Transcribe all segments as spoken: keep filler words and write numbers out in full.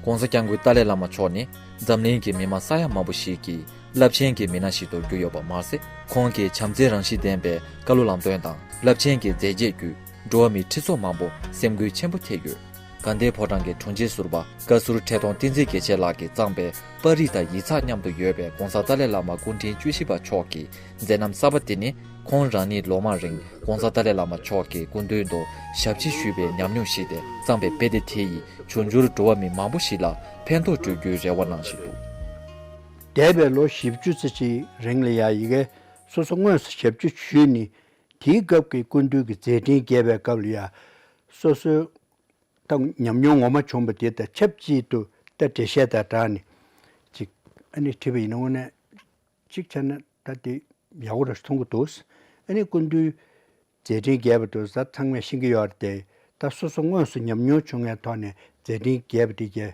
༸གོང་ས་༸སྐྱབས་མགོན་ཏཱ་ལའི་བླ་མ་མཆོག་ནི་འཛམ་གླིང་གི་མི་མང་ས་ཡ་མང་པོ་ཞིག་གི་རླབས་ཆེན་གྱི་མི་སྣ་ཞིག་ཏུ་གྱུར་ཡོད་པ་མ་ཟད། ཁོང་གི་བྱམས་བརྩེའི་རང་བཞིན་ལྡན་པའི་བཀའ་སློབ་ལམ་སྟོན་དང་རླབས་ཆེན་གྱི་མཛད་རྗེས་བརྒྱུད། འགྲོ་བ་མིའི་ཁྲི་ཚོ་མང་པོ་སེམས་འགུལ་ཆེན་པོ་ཐེབས་ཡོད། དགའ་ལྡན་ཕོ་བྲང་གི་དྲུང་ཆེ་ཟུར་པ་བཀའ་ཟུར་ཁྲི་སྟོན་བསྟན་འཛིན་རྒྱལ་མཚན་ལགས་ཀྱིས་བརྩམས་པའི་པར་རིས་དང་ཡིག་ཚགས་མཉམ་དུ་ཡོད་པའི་༸གོང་ས་ཏཱ་ལའི་བླ་མ་སྐུ་ཕྲེང་བཅུ་བཞི་པ་མཆོག་གི་མཛད་རྣམ་གསར་པ་དེ་ནི། ཁོང་རང་ཉིད་ལོ་མང་རིང་༸གོང་ས་ཏཱ་ལའི་བླ་མ་མཆོག་གི་སྐུ་མདུན་དུ་ཞབས་ཕྱི་ཞུས་པའི་ཉམས་མྱོང་ཞིག་སྟེ། བརྩམས་པའི་དཔེ་དེབ་དེ་ཡིས་འབྱུང་འགྱུར་འགྲོ་བ་མི་མང་པོ་ཞིག་ལ་ཕན་ཐོགས་སྤྲོད་རྒྱུའི་རེ་བ་གནང་བཞིན་འདུག། འདས་པའི་ལོ་བཞི་བཅུ་ཙམ་ཞིག་རིང་ལ་ཡང་ཡི་གེ་སོ་སོ་དངོས་སུ་ཞབས་ཕྱི་ཞུས་ནས། དེའི་སྐབས་ཀྱི་སྐུ་མདུན་གྱི་མཛད་འཕྲིན་རྒྱས་པའི་སྐབས་ལ་ཡང་སོ་སོའི་ད་ཉམས་མྱོང་ངོ་མ་བྱུང་བ་དེ་དང་ཆབས་ཅིག་ཏུ་ད་འགྲེལ་བཤད་དང་སྦྲགས་ནས་ཅིག་ཨ་ནི་བྲིས་པ་ཡིན་ན། དངོས་གནས་གཅིག་བྱས་ན་ད་དེ་ཡག་པོ་རེད་མཐོང་གི་འདུག། ཨ་ནི་སྐུ་མདུན་མཛད་འཕྲིན་རྒྱས་པ་དེ་ཚོ་ཚང་མས་ཤེས་ཀྱི་ཡོད་རེད་དེ། ད་སོ་སོ་དངོས་སུ་ཉམས་མྱོང་བྱུང་བའི་ཐོག་ནས་མཛད་འཕྲིན་རྒྱས་པ་དེ་རྒྱས་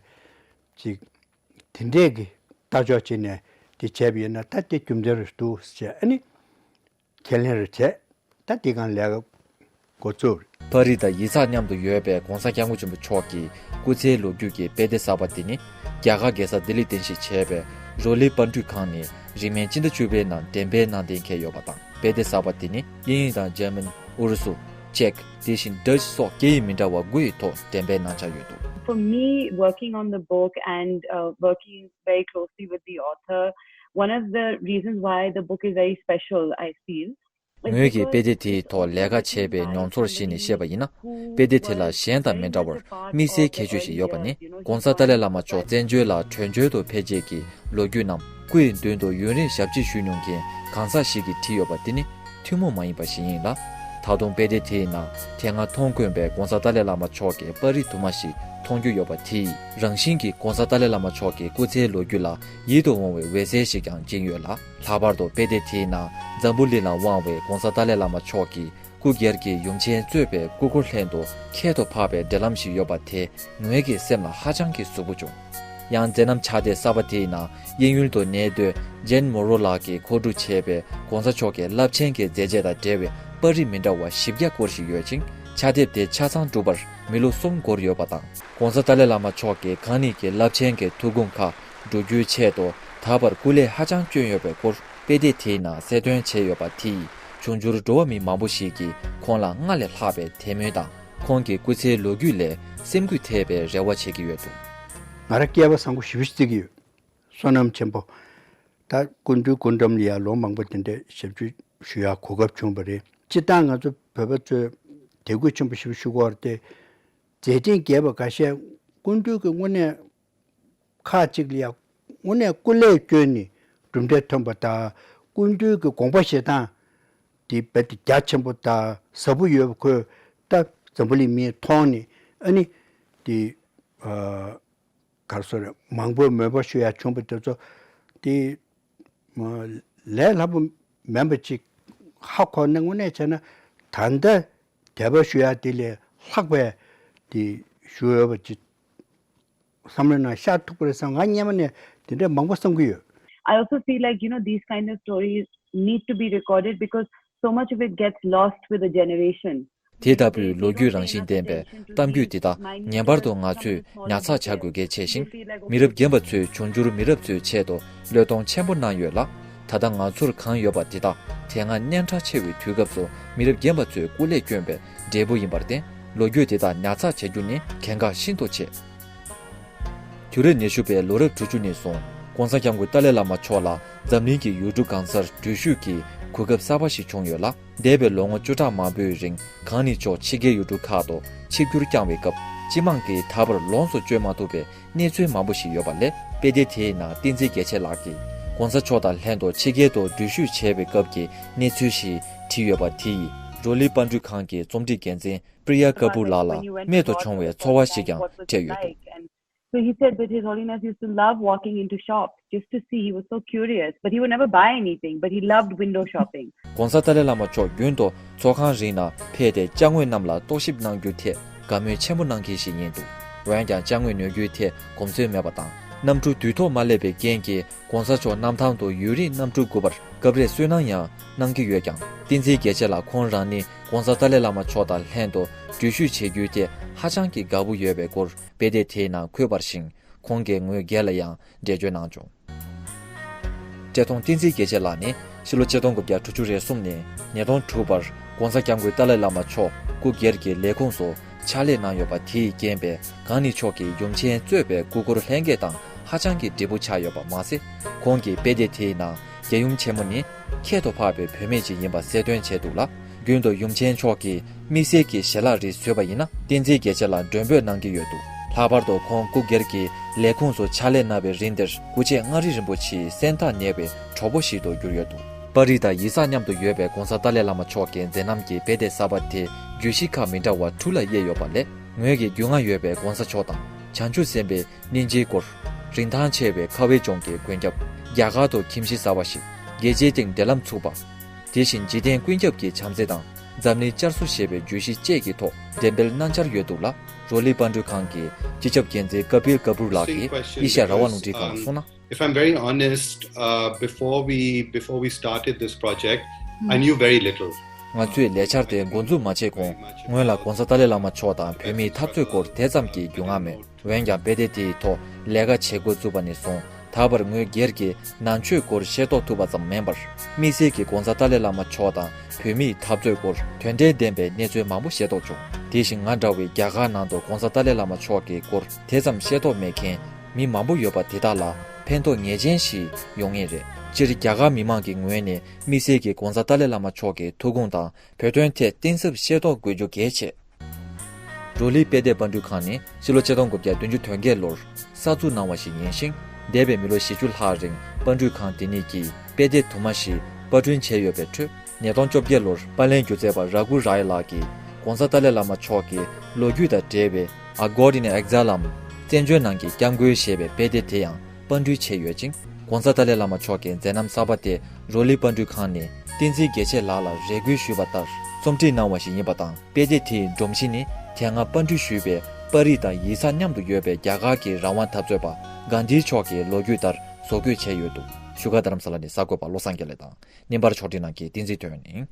ཅིག་དེ་འདྲས་ཀྱི་ལྟ་ཕྱོགས་ཅིག་ནས་དེ་བྱས་པ་ཡིན་ན། ད་དེ་རྒྱུ་མཚན་རེད་འདུག་ཟེར། ཨ་ནི་ཁས་ལེན་རེ་བྱས། ད་དེ་གང་ལས་ཀ་འགོ་ཚུགས། པར་རིས་དང་ཡིག་ཚགས་མཉམ་དུ་ཡོད་པའི་༸གོང་ས་༸སྐྱབས་མགོན་ཆེན་པོ་མཆོག་གི་སྐུ་ཚེའི་ལོ་རྒྱུས་ཀྱི་དཔེ་དེབ་གསར་པ་དེ་ནི། རྒྱ་གར་རྒྱལ་ས་ལྡི་ལིར་རྟེན་གཞི་བྱས་པའི་རོ་ལི་པཎ་གྲུས་ཁང་ནས་རིང་མིན་སྤྱི་ཟླ་བཅུ་པའི་ནང་འགྲེམས་སྤེལ་གནང་གཏན་འཁེལ་ཡོད་པ་དང་། དཔེ་དེབ་གསར་པ་དེ་ནི་དབྱིན་ཡིག་དང་འཇར་མན། ཨུ་རུ་སུ། ཅེཀ། དེ་བཞིན་ཌ་ཅི་སོགས་སྐད་ཡིག་མི་འདྲ་བ་དགུ་ཡི་ཐོག་འགྲེམས་སྤེལ་གནང་འཆར་ཡོད་འདུག། For me, working on the book and uh, working very closely with the author, one of the reasons why the book is very special, I feel, ངོས་ཀྱིས་དཔེ་དེབ་དེའི་ཐོག་ལས་ཀ་བྱས་པའི་མྱོང་ཚོར་གཞི་ནས་བཤད་པ་ཡིན་ན། དཔེ་དེབ་དེ་ལ་གཞན་དང་མི་འདྲ་བར་དམིགས་བསལ་ཁྱད་ཆོས་ཤིག་ཡོད་པ་ནི། ༸གོང་ས་ཏཱ་ལའི་བླ་མ་མཆོག་བཙན་བྱོལ་ལ་བྲོས་བྱོལ་དུ་ཕེབས་རྗེས་ཀྱི་ལོ་རྒྱུས་རྣམས། སྐུ་ཡི་མདུན་དུ་ཡུན་རིང་ཞབས་ཕྱི་ཞུས་མྱོང་མཁན་གང་ཟག་ཞིག་གིས་བྲིས་ཡོད་པ་དེ་ནི་ཐུན་མོང་མ་ཡིན་པ་ཞིག་ཡིན་ལ། ད་དུང་དཔེ་དེབ་དེའི་ནང་དེ་སྔ་མཐོང་དཀོན་པའི་༸གོང་ས་ཏཱ་ལའི་བླ་མ་མཆོག་གི་པར་རིས་དུ་མ་ཞིག་མཐོང་རྒྱུ་ཡོད་པ་དེ་ཡིས། རང་བཞིན་གྱིས་༸གོང་ས་ཏཱ་ལའི་བླ་མ་མཆོག་གི་སྐུ་ཚེའི་ལོ་རྒྱུས་ལ་ཡིད་དུ་འོང་བའི་འོད་གསལ་ཞིག་ཀྱང་སྦྱིན་ཡོད་ལ། ལྷག་པར་དུ་དཔེ་དེབ་དེའི་ནང་འཛམ་བུ་གླིང་ལ་དབང་བའི་༸གོང་ས་ཏཱ་ལའི་བླ་མ་མཆོག་གི་སྐུ་སྒེར་གྱི་ཡུམ་ཆེན་གཙོས་པའི་སྐུ་འཁོར་ལྷན་དུ་ཁྱད་དུ་འཕགས་པའི་འབྲེལ་ལམ་ཞིག་ཡོད་པ་དེ་ངོས་ཀྱི་སེམས་ལ་ཧ་ཅང་གི་ཟུག་པོ་བྱུང་། ཡང་མཛད་རྣམ་ཕྱག་དེབ་གསར་པ་དེའི་ནང་དབྱིན་ཡུལ་དུ་གནས་སྡོད་ཇེན་མོ་རོ་ལགས་ཀྱིས་མཁོ་སྒྲུབ་བྱས་པའི་༸གོང་ས་མཆོག་གི་རླབས་ཆེན་གྱི་མཛད་རྗེས་དང་འབྲེལ་བའི་པར་རིས་མི་འདྲ་བ་བཞི་བརྒྱ་སྐོར་ཞིག་ཡོད་ཅིང་། ཕྱག་དེབ་དེ་ཆ་ཚང་འགྲུབ་པར་མི་ལོ་གསུམ་འགོར་ཡོད་པ་དང་། ༸གོང་ས་ཏཱ་ལའི་བླ་མ་མཆོག་གིས་གང་ཉིད་ཀྱི་རླབས་ཆེན་གྱི་ཐུགས་དགོངས་ཁག་བསྒྲུབ་རྒྱུའི་ཆེད་དུ་ད་བར་སྐུ་ལས་ཧ་ཅང་བསྐྱོན་ཡོད་པའི་སྐོར་དཔེ་དེབ་དེའི་ནང་གསལ་སྟོན་བྱས་ཡོད་པ་དེ་ཡིས། འབྱུང་འགྱུར་འགྲོ་བ་མི་མང་པོ་ཞིག་གིས་ཁོང་ལ་སྔར་ལས་ལྷག་པའི་དད་མོས་དང་། ཁོང་གི་སྐུ་ཚེའི་ལོ་རྒྱུས་ལས་སེམས་འགུལ་ཐེབས་པའི་རེ་བ་བྱེད་ཀྱི་ཡོད་འདུག། ང་རང་སྐལ་བ་བཟང་པོ་ཞེ་པོ་ཅིག་བརྩི་གི་ཡོད། བསོད་ནམས་ཆེན་པོ། ད་སྐུ་མདུན་སྐུ་འགྲམ་ལ་ཡང་ལོ་མང་པོ་དེ་འདྲ་ཞབས་ཕྱི་ཞུ་ཡག་གོ་སྐབས་བྱུང་བ་རེད། སྤྱིར་བཏང་ང་ཚོ་བོད་པ་ཚོས་དད་གུས་ཆེན་པོ་ཞེ་པོ་ཞུ་དགོས་རེད་དེ། མཛད་འཕྲིན་རྒྱས་པ་འགའ་ཤས་སྐུ་མདུན་གྱི་དངོས་གནས་ཁག་ཅིག་ལ་ཡང་དངོས་གནས་སྐུ་ལས་བསྐྱོན་ནས་གྲུབ་འབྲས་ཐོན་པ་དང་། སྐུ་མདུན་གྱི་དགོངས་པ་བཞེས་སྟངས་དེ་རྦད་དེ་རྒྱ་ཆེན་པོ་དང་ཟབ་པོ་ཡོད་པ་ཁོས་ད་འཛམ་བུ་གླིང་མིས་མཐོང་ནས། ཨ་ནི་དེ་ཨ་ག་རེ་ཟེར་རེད། མང་པོས་མོས་པ་ཞུ་ཡག་བྱུང་བ་དེ་ཚོ་དེ་ལས་སླ་པོ་མིན་པ་ཅིག་ཧ་གོ་ནས། དངོས་གནས་བྱས་ན་ད་ལྟ་དད་པ་ཞུ་ཡག་དེ་ལས་ལྷག་པའི་དེ་ཞུ་འོས་པ་ཅིག་བསམ་བློའི་ནང་ཤར་ཐུབ་པ་རེད་བསམ། ང་སྔོན་མ་ནས་དེ་འདྲ་མང་པོ་བསམ་གྱི་ཡོད། I also feel like, you know, these kind of stories need to be recorded because so much of it gets lost with the generation. དེ་ལྟ་བུའི་ལོ་རྒྱུས་རང་བཞིན་ལྡན་པའི་གཏམ་རྒྱུད་འདི་དག་ངེས་པར་དུ་ང་ཚོས་ཉར་ཚགས་བྱ་དགོས་གལ་ཆེ་ཞིང་། མི་རབས་རྒན་པ་ཚོས་འབྱུང་འགྱུར་མི་རབས་ཚོའི་ཆེད་དུ་བློས་གཏོང་ཆེན་པོ་གནང་ཡོད་ལ། ད་ལྟ་ང་ཚོར་གང་ཡོད་པ་དེ་དག་དེ་སྔ་གནད་འགག་ཆེ་བའི་དུས་སྐབས་སུ་མི་རབས་རྒན་པ་ཚོས་སྐུ་ལས་བསྐྱོན་པའི་འབྲས་བུ་ཡིན་པར་བརྟེན། ལོ་རྒྱུས་དེ་དག་ཉར་ཚགས་བྱ་རྒྱུ་ནི་གལ་འགངས་ཤིན་ཏུ་ཆེ། དུས་རབས་ཉི་ཤུ་པའི་ལོ་རབས་དྲུག་ཅུ་ནས་བཟུང་༸གོང་ས་༸སྐྱབས་མགོན་ཏཱ་ལའི་བླ་མ་མཆོག་ལ་འཛམ་གླིང་གི་ཡུལ་གྲུ་གང་སར་འགྲུལ་བཞུད་ཀྱི་གོ་སྐབས་གསར་པ་ཞིག་བྱུང་ཡོད་ལ། འདས་པའི་ལོ་ངོ་བཅུ་ཕྲག་མང་པོའི་རིང་གང་ཉིད་མཆོག་ཕྱི་རྒྱལ་ཡུལ་གྲུ་ཁག་ཏུ་ཆིབས་བསྒྱུར་བསྐྱངས་པའི་སྐབས། སྤྱི་དམངས་ཀྱིས་ད་བར་ལོངས་སུ་སྤྱོད་མ་ཐུབ་པའི་གནས་ཚུལ་མང་པོ་ཞིག་ཡོད་པ་ལས། དཔེ་དེབ་དེའི་ནང་བསྟན་འཛིན་རྒྱལ་མཚན་ལགས་ཀྱིས་༸གོང་ས་མཆོག་དང་ལྷན་དུ་ཕྱི་རྒྱལ་དུ་འགྲུལ་བཞུད་བྱས་པའི་སྐབས་ཀྱི་གནས་ཚུལ་ཞིག་བྲིས་ཡོད་པ་དེ་ཡིས། རོ་ལི་པཎ་གྲུས་ཁང་གི་རྩོམ་སྒྲིག་འགན་འཛིན་པྲི་ཡ་ཀ་པུར་ལགས་ལ་རྨད་དུ་བྱུང་བའི་ཚོར་བ་ཞིག་ཀྱང་སྤྲད་ཡོད་འདུག། So he said that His Holiness used to love walking into shops just to see. He was so curious, but he would never buy anything, but he loved window shopping. ༸གོང་ས་ཏཱ་ལའི་བླ་མ་མཆོག་རྒྱུན་དུ་ཚོགས་ཁང་རིགས་ནང་ཕེབས་ཏེ་ཅ་དངོས་རྣམས་ལ་རྟོག་ཞིབ་གནང་རྒྱུའི་ཐད་དགའ་མོས་ཆེན་པོ་གནང་མཁན་ཞིག་ཡིན་འདུག། འོན་ཀྱང་ཅ་དངོས་ཉོ་རྒྱུའི་ཐད་གོམས་སྲོལ་མེད་པ་དང་། གནམ་གྲུ་དུས་ཐོག་མ་སླེབས་པའི་རྐྱེན་གྱིས་༸གོང་ས་མཆོག་གནམ་ཐང་དུ་ཡུན་རིང་གནམ་གྲུ་སྒུག་པར་སྐབས་རེ་སུན་སྣང་ཡང་གནང་གི་ཡོད་ཀྱང་། བསྟན་འཛིན་རྒྱལ་མཚན་ལགས་ཁོང་རང་ནི་༸གོང་ས་ཏཱ་ལའི་བླ་མ་མཆོག་དང་ལྷན་དུ་འགྲུལ་བཞུད་བྱེད་རྒྱུའི་ཐད་ཧ་ཅང་གི་དགའ་པོ་ཡོད་པའི་སྐོར་དཔེ་དེབ་དེའི་ནང་འཁོད་པར་ཤིང་ ཁོང་གིས་ངོས་སྒེར་ལ་ཡང་འགྲེལ་བརྗོད་གནང་བྱུང་། བཀྲས་མཐོང་བསྟན་འཛིན་རྒྱལ་མཚན་ལགས་ནི་ཕྱི་ལོ་ཆིག་སྟོང་དགུ་བརྒྱ་དྲུག་ཅུ་རེ་གསུམ་ནས་ཉིས་སྟོང་དྲུག་བར་༸གོང་ས་༸སྐྱབས་མགོན་ཏཱ་ལའི་བླ་མ་མཆོག་སྐུ་སྒེར་གྱི་ལས་ཁུངས་སུ་ཕྱག་ལས་གནང་ཡོད་པ་དེས་རྐྱེན་པས་གང་ཉིད་མཆོག་གི་ཡུམ་ཆེན་གཙོས་པའི་སྐུ་འཁོར་ལྷན་རྒྱས་དང་ཧ་ཅང་གི་འབྲས་བུ་ཆགས་ཡོད་པ་མ་ཟད། ཁོང་གི་དཔེ་དེབ་དེའི་ནང་རྒྱལ་ཡུམ་ཆེན་མོ་ནི་ཁྱད་དུ་འཕགས་པའི་བུད་མེད་ཅིག་ཡིན་པ་གསལ་སྟོན་བྱས་འདུག་ལ། རྒྱུན་དུ་ཡུམ་ཆེན་མཆོག་གིས་དམིགས་བསལ་གྱི་ཞལ་ལག་རིགས་བཟོས་པ་ཡིན་ན་བསྟན་འཛིན་རྒྱལ་མཚན་ལ་མགྲོན་འབོད་གནང་གི་ཡོད་འདུག་ལྷག་པར་དུ་ཁོང་སྐུ་སྒེར་གྱི་ལས་ཁུངས་སུ་ཕྱག་ལས་གནང་བའི་རིང་དེར་སྐུ་མཆེད་མངའ་རིས་རིན་པོ་ཆེའི་སེམས་ཐག་ཉེ་བའི་གྲོགས་པོ་ཞིག་ཏུ་གྱུར་ཡོད་འདུག་པར་རིས་དང་ཡིག་ཚགས་མཉམ་དུ་ཡོད་པའི་༸གོང་ས་ཏཱ་ལའི་བླ་མ་མཆོག་གི་མཛད་རྣམ་གྱི་དཔེ་དེབ་གསར་པ་དེ་བརྗོད་གཞི་ཁག་མི་འདྲ་བ་དྲུག་ལ་དབྱེ་ཡོད་པ་ལས། ངོས་ཀྱི་རྒྱུས་མངའ་ཡོད་པའི་༸གོང་ས་མཆོག་དང་བྱང་ཆུབ་སེམས་དཔའི་སྙིང་རྗེའི་སྐོར། རིན་ཐང་ཆེ་བའི་ཁ་བའི་ལྗོངས་ཀྱི་མགོན་སྐྱབས། རྒྱ་གར་དུ་ཁྱིམ་གཞིས་གསར་བ་ཞིག་རྒྱལ་སྤྱིའི་སྟེང་འབྲེལ་ལམ་ཚུགས་པ། དེ་བཞིན་འཇིག་རྟེན་ཀུན་ཁྱབ་ཀྱི་བྱམས་བརྩེ་དང་འཛམ་གླིང་བསྐྱར་གསོ་ཞེས་པའི་བརྗོད་གཞི་བཅས་ཀྱི་ཐོག་འགྲེམས་སྤེལ་གནང་འཆར་ཡོད་འདུག་ལ། རོ་ལི་པཎ་གྲུས་ཁང་གི་སྤྱི་ཁྱབ་འགན་འཛིན་ཀ་པིལ་ཀ་པུར་ལགས་ཀྱིས་ཨེ་ཤ་ཡ་རང་དབང་རླུང་འཕྲིན་ཁང་ལ་གསུངས་ན། If I'm very honest, uh, before we before we started this project, I knew very little. ང་ཚོས་ལས་འཆར་དེ་འགོ་འཛུགས་མ་བྱས་གོང་སྔོན་ལ་༸གོང་ས་ཏཱ་ལའི་བླ་མ་མཆོག་དང་བོད་མིའི་འཐབ་རྩོད་སྐོར་དེ་ཙམ་གྱི་རྒྱུས་མངའ་མེད། འོན་ཀྱང་དཔེ་དེབ་དེའི་ཐོག་ལས་ཀ་བྱེད་འགོ་བཙུགས་པ་ནས་བཟུང་ད་བར་ངོས་སྒེར་གྱི་ནང་ཆོས་སྐོར་ཤེས་རྟོགས་ཐུབ་པ་ཙམ་མིན་པར། དམིགས་བསལ་གྱིས་༸གོང་ས་ཏཱ་ལའི་བླ་མ་མཆོག་དང་བོད་མིའི་འཐབ་རྩོད་སྐོར་དོན་འབྲེལ་ལྡན་པའི་གནས་ཚུལ་མང་པོ་ཤེས་རྟོགས་བྱུང་། དེ་བཞིན་ང་འདྲ་བའི་རྒྱ་གར་ནང་དུ་༸གོང་ས་ཏཱ་ལའི་བླ་མ་མཆོག་གི་སྐོར་དེ་ཙམ་ཤེས་རྟོགས་མེད་མཁན་མི་མང་པོ་ཡོད་པ་དེ་དག་ལ་ཕན་ཐོགས་ངེས་ཅན་ཞིག་ཡོང་ངེས་རེད། སྤྱིར་རྒྱ་གར་མི་མང་གི་ངོས་ནས་དམིགས་བསལ་གྱིས་༸གོང་ས་ཏཱ་ལའི་བླ་མ་མཆོག་གི་ཐུགས་དགོངས་དང་བོད་དོན་ཐད་གཏིང་ཟབ་ཤེས་རྟོགས་དགོས་རྒྱུ་གལ་ཆེ། རོ་ལི་དཔེ་དེབ་པར་སྐྲུན་ཁང་ནི་ཕྱི་ལོ་ཆིག་སྟོང་དགུ་བརྒྱ་བདུན་ཅུ་དོན་བརྒྱད་ལོར་གསར་འཛུགས་གནང་བ་ཞིག་ཡིན་ཞིང་། འདས་པའི་མི་ལོ་བཞི་བཅུ་ལྷག་རིང་པར་སྐྲུན་ཁང་དེ་ཉིད་ཀྱིས་དཔེ་དེབ་དུ་མ་ཞིག་པར་སྐྲུན་བྱས་ཡོད་པའི་ཁྲོད། ཉིས་སྟོང་བཅོ་བརྒྱད་ལོར་པར་ལེན་སྒྱུ་རྩལ་པ་ར་ཀུ་རའི་ལགས་ཀྱིས་༸གོང་ས་ཏཱ་ལའི་བླ་མ་མཆོག་གི་ལོ་རྒྱུས་དང་འབྲེལ་བའི་A God in Exile ལམ་བཙན་བྱོལ་ནང་གི་སྐྱབས་མགོན་ཞེས་པའི་དཔེ་དེབ་དེ་ཡང་པར་སྐྲུན་བྱས་ཡོད་ཅིང་། ༸གོང་ས་ཏཱ་ལའི་བླ་མ་མཆོག་གི་མཛད་རྣམ་གསར་པ་དེ་རོ་ལི་པར་སྐྲུན་ཁང་ནས་བསྟན་འཛིན་རྒྱལ་མཚན་ལགས་ལ་རེ་སྐུལ་ཞུས་པ་ལྟར་རྩོམ་སྒྲིག་གནང་བ་ཞིག་ཡིན་པ་དང་། དཔེ་དེབ་དེའི་སྒྲོམ་གཞི་ནི་དེ་སྔ་པར་སྐྲུན་ཞུས་པའི་པར་རིས་དང་ཡིག་ཚགས་མཉམ་དུ་ཡོད་པའི་རྒྱ་གར་གྱི་རང་དབང་འཐབ་རྩོད་པ་གྷན་དྷི་མཆོག་གི་ལོ་རྒྱུས་ལྟར་བཟོ་བཀོད་བྱས་ཡོད་འདུག་བཞུགས་སྒར་རྡ་རམ་ས་ལ་ནས་གསར་འགོད་པ་བློ་བཟང་དགེ་ལེགས་དང་། བརྙན་པར་ཕྱོགས་སྒྲིག་གནང་མཁན་བསྟན་འཛིན་དོན་ནི།